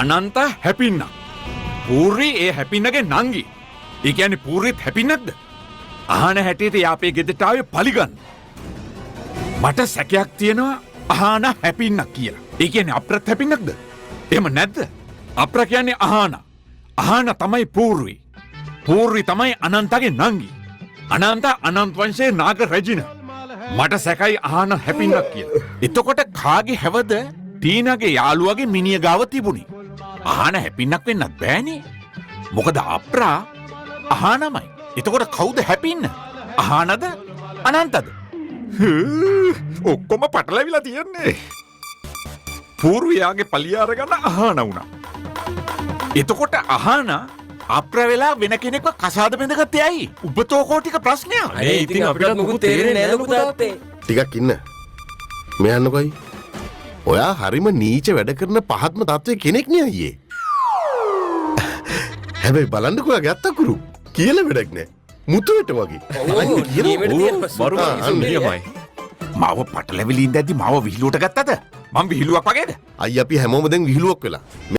අනන්ත හැපින්න. පූර්වි ඒ හැපින්නගේ නංගි. ඒ කියන්නේ පූර්විත් හැපින්නක්ද? අහන හැටියට එයා අපේ ගෙදරට ආවේ පලිගන්න. මට සැකයක් තියෙනවා අහන හැපින්නක් කියලා. ඒ කියන්නේ අප්‍රත් හැපින්නක්ද? එහෙම නැද්ද? අප්‍ර කියන්නේ අහන. අහන තමයි පූර්වි. පූර්වි තමයි අනන්තගේ නංගි. අනන්ත අනන්ත වංශයේ නාග රැජින. මට සැකයි අහන හැපින්නක් කියලා. එතකොට කාගේ හැවද ටීනාගේ යාළුවගේ මිනිය ගාව තිබුණේ? අහන හැපින්නක් වෙන්නත් බෑනේ. මොකද අප්‍රා අහනමයි. එතකොට කවුද හැපින්න? අහනද අනන්තද? ඔක්කොම පටලැවිලා තියෙන්නේ. පූර්වයාගේ පලිය අරගන්න අහන වුණා. එතකොට අහන අප්‍ර වෙලා වෙන කෙනෙක්ව කසාද බැඳගත්තේ ඇයි? උබතෝකෝ ටික ප්‍රශ්නයක්. අනේ ඉතින් අපිටත් මොකුත් තේරෙන්නේ නෑ ලොකු තාත්තේ. ටිකක් ඉන්න. මෙයන්නකොයි. ඔයා හරිම නීච වැඩ කරන පහත්ම තත්ත්වයේ කෙනෙක් නේ අයියේ. හැබැයි බලන්නකෝ ඔයාගේ අත්තකුරු කියලා වැඩක් නෑ. මුතුවට වගේ. ඔව්, නියමයට තියෙනවා. බරු ආ, නියමයි. මාව පටලැවිලි ඉඳද්දි මාව විහිළුවට ගත්තද? මං විහිළුවක් වගේද? අයියා අපි හැමෝම දැන් විහිළුවක් වෙලා.